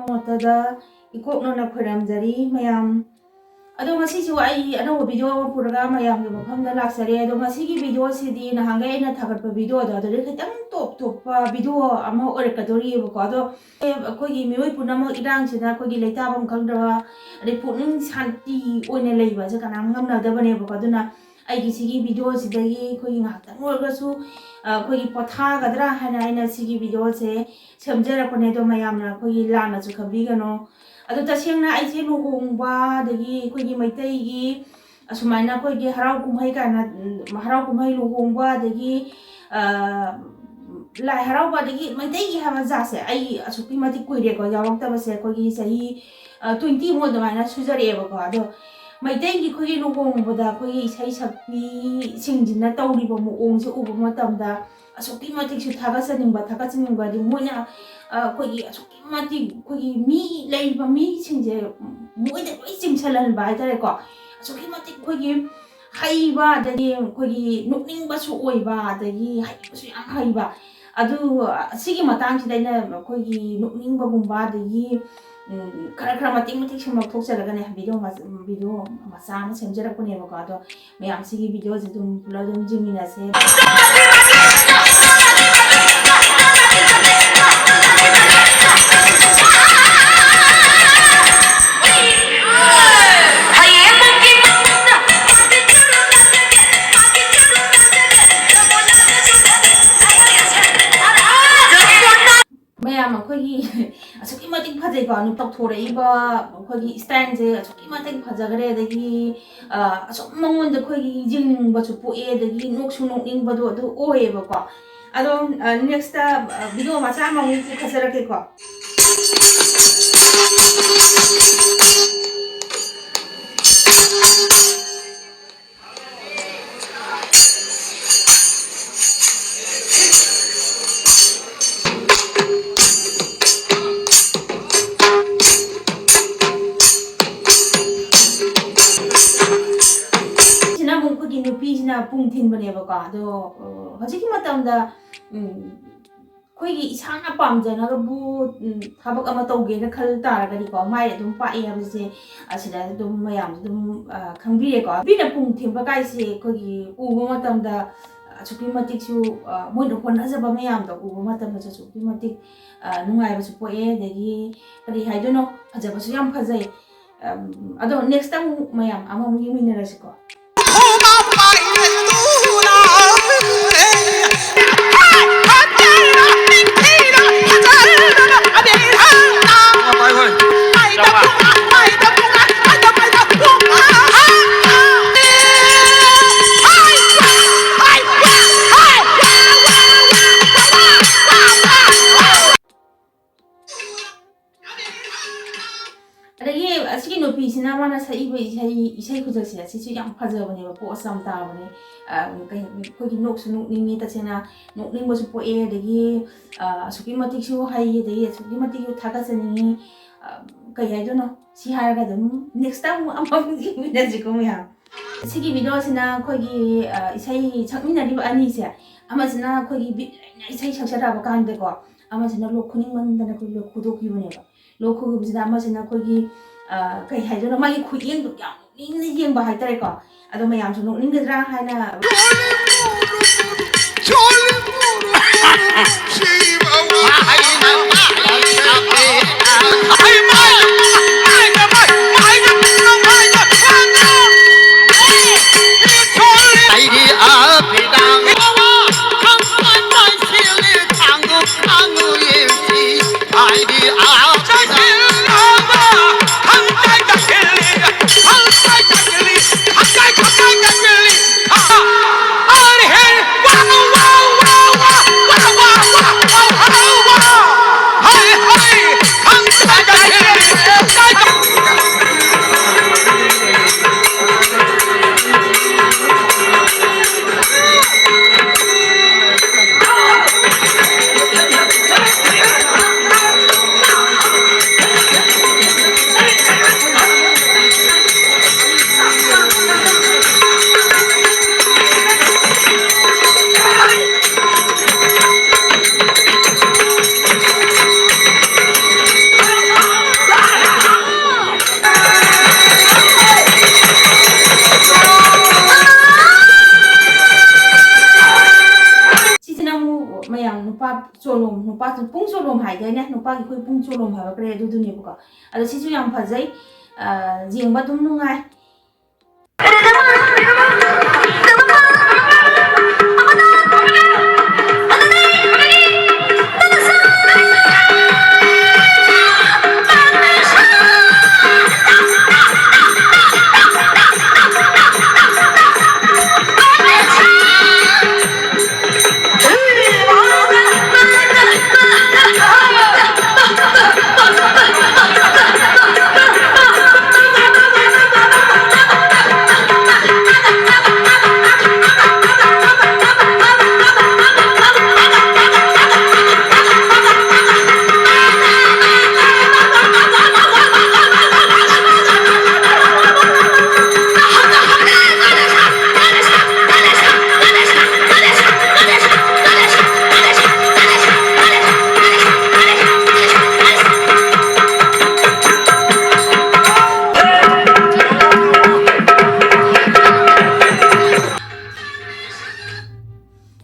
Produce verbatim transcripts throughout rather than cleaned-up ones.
ꯃꯣꯠꯇꯗ ꯏꯀꯣꯛꯅꯅ ꯈꯣꯏꯔꯝꯖꯔꯤ ꯃꯌꯥꯝ꯫ ꯑꯗꯣ ꯉꯁꯤꯁꯨ ꯑꯩ ꯑꯅꯧꯕ ꯚꯤꯗꯤꯑꯣ ꯑꯃ ꯄꯨꯔꯒ ꯃꯌꯥꯝꯒꯤ ꯃꯐꯝꯗ ꯂꯥꯛꯆꯔꯦ꯫ ꯑꯗꯣ ꯉꯁꯤꯒꯤ ꯚꯤꯗꯤꯑꯣꯁꯤꯗꯤ ꯅꯍꯥꯟꯈꯩ ꯑꯩꯅ ꯊꯥꯒꯠꯄ ꯚꯤꯗꯤꯑꯣꯗꯣ ꯑꯗꯨꯗꯒꯤ ꯈꯤꯇꯪ ꯇꯣꯞ ꯇꯣꯞꯄ ꯚꯤꯗꯤꯑꯣ ꯑꯃ ꯑꯣꯏꯔꯛꯀꯗꯣꯔꯤꯕꯀꯣ꯫ ꯑꯗꯣ ꯑꯩꯈꯣꯏꯒꯤ ꯃꯤꯑꯣꯏ ꯄꯨꯝꯅꯃꯛ ꯏꯔꯥꯡꯁꯤꯗ ꯑꯩꯈꯣꯏꯒꯤ ꯂꯩꯇꯥꯐꯝ ꯈꯪꯗ꯭ꯔꯕ, ꯑꯗꯩ ꯄꯨꯛꯅꯤꯡ ꯁꯥꯟꯇꯤ ꯑꯣꯏꯅ ꯂꯩꯕꯁꯦ ꯀꯅꯥꯝ ꯉꯝꯅꯗꯕꯅꯦꯕꯀꯣ꯫ ꯑꯗꯨꯅ ꯑꯩꯒꯤ ꯁꯤꯒꯤ ꯚꯤꯗꯤꯑꯣꯁꯤꯗꯒꯤ ꯑꯩꯈꯣꯏꯒꯤ ꯉꯥꯏꯍꯥꯛꯇꯪ ꯑꯣꯏꯔꯒꯁꯨ, ꯑ, ꯑꯩꯈꯣꯏꯒꯤ ꯄꯣꯊꯥꯒꯗ꯭ꯔꯥ ꯍꯥꯏꯅ ꯑꯩꯅ ꯁꯤꯒꯤ ꯚꯤꯗꯤꯑꯣꯁꯦ ꯁꯦꯝꯖꯔꯛꯄꯅꯦ꯫ ꯑꯗꯣ ꯃꯌꯥꯝꯅ ꯑꯩꯈꯣꯏꯒꯤ ꯂꯥꯟꯅꯁꯨ ꯈꯟꯕꯤꯒꯅꯣ꯫ ꯑꯗꯣ ꯇꯁꯦꯡꯅ ꯑꯩꯁꯦ ꯂꯨꯍꯣꯡꯕ, ꯑꯗꯒꯤ ꯑꯩꯈꯣꯏꯒꯤ ꯃꯩꯇꯩꯒꯤ ꯑꯁꯨꯃꯥꯏꯅ ꯑꯩꯈꯣꯏꯒꯤ ꯍꯔꯥꯎ ꯀꯨꯝꯍꯩ ꯀꯥꯏꯅ, ꯎꯝ, ꯍꯔꯥꯎ ꯀꯨꯝꯍꯩ, ꯂꯨꯍꯣꯡꯕ, ꯑꯗꯒꯤ, ꯑ, ꯂꯥꯏ ꯍꯔꯥꯎꯕ, ꯑꯗꯒꯤ ꯃꯩꯇꯩꯒꯤ ꯍꯥꯏꯕ ꯖꯥꯠꯁꯦ ꯑꯩ ꯑꯁꯨꯛꯀꯤ ꯃꯇꯤꯛ ꯀꯨꯏꯔꯦꯀꯣ ꯌꯥꯎꯔꯛꯇꯕꯁꯦ꯫ ꯑꯩꯈꯣꯏꯒꯤ ꯆꯍꯤ, ꯑ, ꯇ꯭ꯋꯦꯟꯇꯤ ꯃꯨꯛ ꯑꯗꯨꯃꯥꯏꯅ ꯁꯨꯖꯔꯛꯑꯦꯕꯀꯣ꯫ ꯑꯗꯣ ꯃꯩꯇꯩꯒꯤ ꯑꯩꯈꯣꯏꯒꯤ ꯂꯨꯍꯣꯡꯕꯗ ꯑꯩꯈꯣꯏꯒꯤ ꯏꯁꯩ ꯁꯛꯄꯤꯁꯤꯡꯁꯤꯅ ꯇꯧꯔꯤꯕ ꯃꯑꯣꯡꯁꯦ ꯎꯕ ꯃꯇꯝꯗ ꯑꯁꯨꯛꯀꯤ ꯃꯇꯤꯛꯁꯨ ꯊꯥꯒꯠꯆꯅꯤꯡꯕ, ꯊꯥꯒꯠꯆꯅꯤꯡꯕ ꯍꯥꯏꯗꯤ ꯃꯣꯏꯅ, ꯑ, ꯑꯩꯈꯣꯏꯒꯤ ꯑꯁꯨꯛꯀꯤ ꯃꯇꯤꯛ ꯑꯩꯈꯣꯏꯒꯤ ꯃꯤ ꯂꯩꯔꯤꯕ ꯃꯤꯁꯤꯡꯁꯦ ꯃꯣꯏꯗ ꯂꯣꯏ ꯆꯤꯡꯁꯤꯜꯍꯟꯕ ꯍꯥꯏꯇꯥꯔꯦꯀꯣ꯫ ꯑꯁꯨꯛꯀꯤ ꯃꯇꯤꯛ ꯑꯩꯈꯣꯏꯒꯤ ꯍꯩꯕ, ꯑꯗꯒꯤ ꯑꯩꯈꯣꯏꯒꯤ ꯅꯣꯛꯅꯤꯡꯕꯁꯨ ꯑꯣꯏꯕ, ꯑꯗꯒꯤ ꯍꯩꯕꯁꯨ ꯌꯥꯝ ꯍꯩꯕ꯫ ꯑꯗꯨ, ꯑꯁꯤꯒꯤ ꯃꯇꯥꯡꯁꯤꯗ ꯑꯩꯅ ꯑꯩꯈꯣꯏꯒꯤ ꯅꯣꯛꯅꯤꯡꯕꯒꯨꯝꯕ, ꯑꯗꯒꯤ, ꯎꯝ, ꯈꯔ ꯈꯔ ꯃꯇꯦꯛ ꯃꯇꯦꯛ ꯁꯨꯝ ꯂꯧꯊꯣꯛꯆꯔꯒꯅꯦ ꯚꯤꯗꯤꯑꯣ ꯃꯆꯥ, ꯚꯤꯗꯤꯑꯣ ꯃꯆꯥ ꯑꯃ ꯁꯦꯝꯖꯔꯛꯄꯅꯦꯕꯀꯣ꯫ ꯑꯗꯣ ꯃꯌꯥꯝ ꯁꯤꯒꯤ ꯚꯤꯗꯤꯑꯣꯁꯦ ꯑꯗꯨꯝ ꯄꯨꯂꯞ ꯑꯗꯨꯝ ꯌꯦꯡꯃꯤꯟꯅꯁꯦ꯫ ꯃꯌꯥꯝ ꯑꯩꯈꯣꯏꯒꯤ ꯑꯁꯨꯛꯀꯤ ꯃꯇꯤꯛ ꯐꯖꯩꯀꯣ, ꯇꯧꯊꯣꯔꯛꯏꯕ ꯑꯩꯈꯣꯏꯒꯤ ꯁ꯭ꯇꯥꯏꯜꯁꯦ ꯑꯁꯨꯛꯀꯤ ꯃꯇꯤꯛ ꯐꯖꯈ꯭ꯔꯦ꯫ ꯑꯗꯒꯤ, ꯑ, ꯑꯁꯨꯝ ꯃꯉꯣꯟꯗ ꯑꯩꯈꯣꯏꯒꯤ ꯌꯦꯡꯅꯤꯡꯕꯁꯨ ꯄꯣꯛꯑꯦ, ꯑꯗꯒꯤ ꯅꯣꯛꯁꯨ ꯅꯣꯛꯅꯤꯡꯕꯗꯣ ꯑꯗꯨ ꯑꯣꯏꯌꯦꯕꯀꯣ꯫ ꯑꯗꯣ, ꯑ, ꯅꯦꯛꯁꯇ, ꯑ, ꯚꯤꯗꯤꯑꯣ ꯃꯆꯥ ꯑꯃꯃꯨꯛ ꯄꯨꯈꯠꯆꯔꯛꯀꯦꯀꯣ꯫ ꯁꯤꯅ ꯑꯃꯨꯛ ꯑꯩꯈꯣꯏꯒꯤ ꯅꯨꯄꯤꯁꯤꯅ ꯄꯨꯡ ꯊꯤꯟꯕꯅꯦꯕꯀꯣ꯫ ꯑꯗꯣ, ꯑ, ꯍꯧꯖꯤꯛꯀꯤ ꯃꯇꯝꯗ, ꯎꯝ, ꯑꯩꯈꯣꯏꯒꯤ ꯏꯁꯥꯅ ꯄꯥꯝꯖꯅꯕꯕꯨ, ꯎꯝ, ꯊꯕꯛ ꯑꯃ ꯇꯧꯒꯦꯅ ꯈꯜ ꯇꯥꯔꯒꯗꯤꯀꯣ, ꯃꯥꯏ ꯑꯗꯨꯝ ꯄꯥꯛꯑꯦ ꯍꯥꯏꯕꯁꯦ ꯑꯁꯤꯗ ꯑꯗꯨꯝ ꯃꯌꯥꯝꯁꯨ ꯑꯗꯨꯝ, ꯑ, ꯈꯪꯕꯤꯔꯦꯀꯣ꯫ ꯅꯨꯄꯤꯅ ꯄꯨꯡ ꯊꯦꯡꯕ ꯀꯥꯏꯁꯦ ꯑꯩꯈꯣꯏꯒꯤ ꯎꯕ ꯃꯇꯝꯗ ꯑꯁꯨꯛꯀꯤ ꯃꯇꯤꯛꯁꯨ, ꯑ, ꯃꯣꯏꯅ ꯍꯣꯠꯅꯖꯕ ꯃꯌꯥꯝꯗꯣ ꯎꯕ ꯃꯇꯝꯗꯁꯨ ꯑꯁꯨꯛꯀꯤ ꯃꯇꯤꯛ, ꯑ, ꯅꯨꯡꯉꯥꯏꯕꯁꯨ ꯄꯣꯛꯑꯦ, ꯑꯗꯒꯤ ꯀꯔꯤ ꯍꯥꯏꯗꯣꯏꯅꯣ, ꯐꯖꯕꯁꯨ ꯌꯥꯝ ꯐꯖꯩ꯫ ꯑꯝ, ꯑꯗꯣ next ꯑꯃꯨꯛ ꯃꯌꯥꯝ ꯑꯃꯃꯨꯛ ꯌꯦꯡꯃꯤꯟꯅꯔꯁꯤꯀꯣ꯫ ꯑꯗꯒꯤ ꯑꯁꯤꯒꯤ ꯅꯨꯄꯤꯁꯤꯅ ꯃꯥꯅ ꯁꯛꯏꯕ ꯏꯁꯩ, ꯏꯁꯩ ꯈꯨꯁꯛꯁꯦ ꯑꯁꯤꯁꯨ ꯌꯥꯝ ꯐꯖꯕꯅꯦꯕ, ꯄꯣꯁ ꯌꯥꯝ ꯇꯥꯕꯅꯦ꯫ ꯑ, ꯀꯩ, ꯑꯩꯈꯣꯏꯒꯤ ꯅꯣꯛꯁꯨ ꯅꯣꯛꯅꯤꯡꯉꯤ, ꯇꯁꯦꯡꯅ ꯅꯣꯛꯅꯤꯡꯕꯁꯨ ꯄꯣꯛꯑꯦ꯫ ꯑꯗꯒꯤ, ꯑ, ꯑꯁꯨꯛꯀꯤ ꯃꯇꯤꯛꯁꯨ ꯍꯩ, ꯑꯗꯒꯤ ꯑꯁꯨꯛꯀꯤ ꯃꯇꯤꯛꯁꯨ ꯊꯥꯒꯠꯆꯅꯤꯡꯉꯤ꯫ ꯑ, ꯀꯩ ꯍꯥꯏꯗꯣꯏꯅꯣ? ꯁꯤ ꯍꯥꯏꯔꯒ ꯑꯗꯨꯝ next ꯑꯃꯨꯛ ꯑꯃꯃꯨꯛ ꯌꯦꯡꯃꯤꯟꯅꯁꯤꯀꯣ ꯃꯌꯥꯝ꯫ ꯁꯤꯒꯤ video ꯁꯤꯅ ꯑꯩꯈꯣꯏꯒꯤ, ꯑ, ꯏꯁꯩ ꯁꯛꯃꯤꯟꯅꯔꯤꯕ ꯑꯅꯤꯁꯦ, ꯑꯃꯁꯤꯅ ꯑꯩꯈꯣꯏꯒꯤ ꯕꯤꯠ ꯂꯩꯅ ꯏꯁꯩ ꯁꯛꯆꯔꯛꯑꯕ ꯀꯥꯟꯗꯀꯣ, ꯑꯃꯁꯤꯅ ꯂꯣꯛ ꯈꯨꯅꯤꯡꯃꯟꯗꯅ ꯑꯩꯈꯣꯏ ꯂꯣꯛ ꯈꯨꯗꯣꯛꯈꯤꯕꯅꯦꯕ꯫ ꯂꯣꯛ ꯈꯨꯕꯁꯤꯗ ꯑꯃꯁꯤꯅ ꯑꯩꯈꯣꯏꯒꯤ, ꯑ, ꯀꯩ ꯍꯥꯏꯗꯣꯏꯅꯣ, ꯃꯥꯒꯤ ꯈꯨꯌꯦꯡꯗꯣ ꯌꯥꯝ ꯅꯣꯛꯅꯤꯡꯅ ꯌꯦꯡꯕ ꯍꯥꯏꯇꯥꯔꯦꯀꯣ꯫ ꯑꯗꯣ ꯃꯌꯥꯝꯁꯨ ꯅꯣꯛꯅꯤꯡꯒꯗ꯭ꯔꯥ ꯍꯥꯏꯅ꯫ ꯑꯩꯈꯣꯏ ꯄꯨꯡ ꯆꯣꯂꯣꯝ ꯍꯥꯏꯕ ꯀꯔꯤ ꯑꯗꯨꯗꯨꯅꯦꯕꯀꯣ꯫ ꯑꯗꯣ ꯁꯤꯁꯨ ꯌꯥꯝ ꯐꯖꯩ, ꯑ, ꯌꯦꯡꯕ ꯑꯗꯨꯝ ꯅꯨꯡꯉꯥꯏ꯫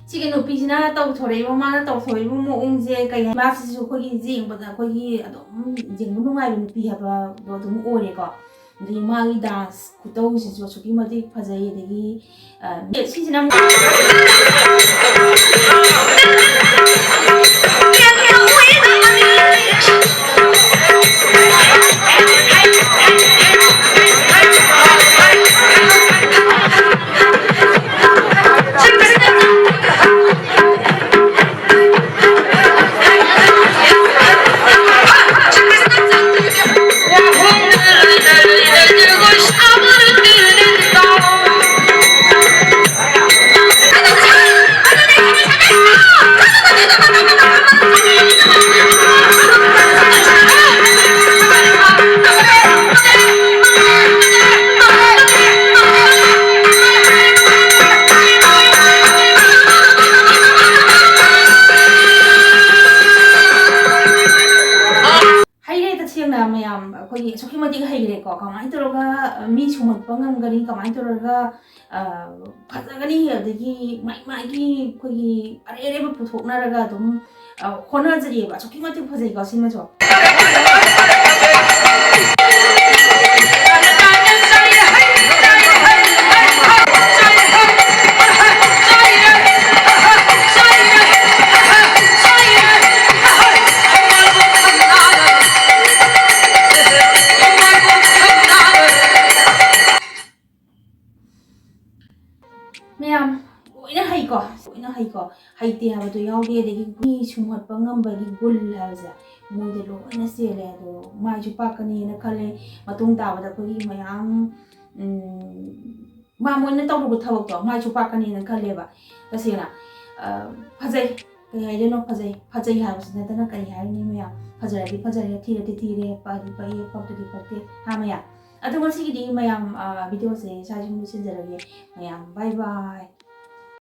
ꯁꯤꯒꯤ ꯅꯨꯄꯤꯁꯤꯅ ꯇꯧꯊꯣꯔꯛꯏꯕ, ꯃꯥꯅ ꯇꯧꯊꯣꯔꯛꯏꯕ ꯃꯑꯣꯡꯁꯦ ꯀꯩ ꯍꯥꯏ, ꯃꯥꯁꯤꯁꯨ ꯑꯩꯈꯣꯏꯒꯤ ꯌꯦꯡꯕꯗ ꯑꯩꯈꯣꯏꯒꯤ ꯑꯗꯨꯝ ꯌꯦꯡꯕ ꯅꯨꯡꯉꯥꯏꯕ ꯅꯨꯄꯤ ꯍꯥꯏꯕꯗꯣ ꯑꯗꯨꯝ ꯑꯣꯏꯔꯦꯀꯣ꯫ ꯑꯗꯒꯤ ꯃꯥꯒꯤ dance ꯈꯨꯇꯧꯁꯤꯁꯨ ꯑꯁꯨꯛꯀꯤ ꯃꯇꯤꯛ ꯐꯖꯩ꯫ ꯑꯗꯒꯤ, ꯑ, ꯁꯤꯁꯤꯅ ꯑꯃꯨꯛ ꯃꯌꯥꯝ ꯑꯩꯈꯣꯏꯒꯤ ꯑꯁꯨꯛꯀꯤ ꯃꯇꯤꯛ ꯍꯩꯈ꯭ꯔꯦꯀꯣ꯫ ꯀꯃꯥꯏꯅ ꯇꯧꯔꯒ ꯃꯤ ꯁꯨꯝꯍꯠꯄ ꯉꯝꯒꯅꯤ, ꯀꯃꯥꯏꯅ ꯇꯧꯔꯒ ꯐꯖꯒꯅꯤ, ꯑꯗꯒꯤ ꯃꯥꯏ ꯃꯥꯏꯒꯤ ꯑꯩꯈꯣꯏꯒꯤ ꯑꯔꯩ ꯑꯔꯩꯕ ꯄꯨꯊꯣꯛꯅꯔꯒ ꯑꯗꯨꯝ ꯍꯣꯠꯅꯖꯔꯤꯑꯕ꯫ ꯑꯁꯨꯛꯀꯤ ꯃꯇꯤꯛ ꯐꯖꯩꯀꯣ ꯁꯤꯃꯁꯨ꯫ ꯃꯌꯥꯝ ꯂꯣꯏꯅ ꯍꯩꯀꯣ, ꯂꯣꯏꯅ ꯍꯩꯀꯣ꯫ ꯍꯩꯇꯦ ꯍꯥꯏꯕꯗꯣ ꯌꯥꯎꯗꯦ꯫ ꯑꯗꯒꯤ ꯃꯤ ꯁꯨꯝꯍꯠꯄ ꯉꯝꯕꯒꯤ ꯒꯨꯜ ꯍꯥꯏꯕꯁꯦ ꯃꯣꯏꯗ ꯂꯣꯏꯅ ꯆꯦꯜꯂꯦ꯫ ꯑꯗꯣ ꯃꯥꯏꯁꯨ ꯄꯥꯛꯀꯅꯤꯅ ꯈꯜꯂꯦ꯫ ꯃꯇꯨꯡ ꯇꯥꯕꯗ ꯑꯩꯈꯣꯏꯒꯤ ꯃꯌꯥꯝ, ꯎꯝ, ꯃꯥ ꯃꯣꯏꯅ ꯇꯧꯔꯨꯕ ꯊꯕꯛꯇꯣ ꯃꯥꯏꯁꯨ ꯄꯥꯛꯀꯅꯤꯅ ꯈꯜꯂꯦꯕ꯫ ꯇꯁꯦꯡꯅ ꯐꯖꯩ꯫ ꯀꯩ ꯍꯥꯏꯗꯣꯏꯅꯣ? ꯐꯖꯩ꯫ ꯐꯖꯩ ꯍꯥꯏꯕꯁꯤ ꯅꯠꯇꯅ ꯀꯔꯤ ꯍꯥꯏꯔꯨꯅꯤ ꯃꯌꯥꯝ? ꯐꯖꯔꯗꯤ ꯐꯖꯔꯦ, ꯊꯤꯔꯗꯤ ꯊꯤꯔꯦ, ꯄꯛꯑꯗꯤ ꯄꯛꯏ, ꯄꯛꯇ꯭ꯔꯗꯤ ꯄꯛꯇꯦ꯫ ꯍꯥ ꯃꯌꯥꯝ? ꯑꯗꯣ ꯉꯁꯤꯒꯤꯗꯤ ꯃꯌꯥꯝ, ꯚꯤꯗꯤꯑꯣꯁꯦ ꯁ꯭ꯋꯥꯏꯁꯨꯝ ꯂꯣꯏꯁꯤꯟꯖꯔꯒꯦ꯫ ꯃꯌꯥꯝ bye bye꯫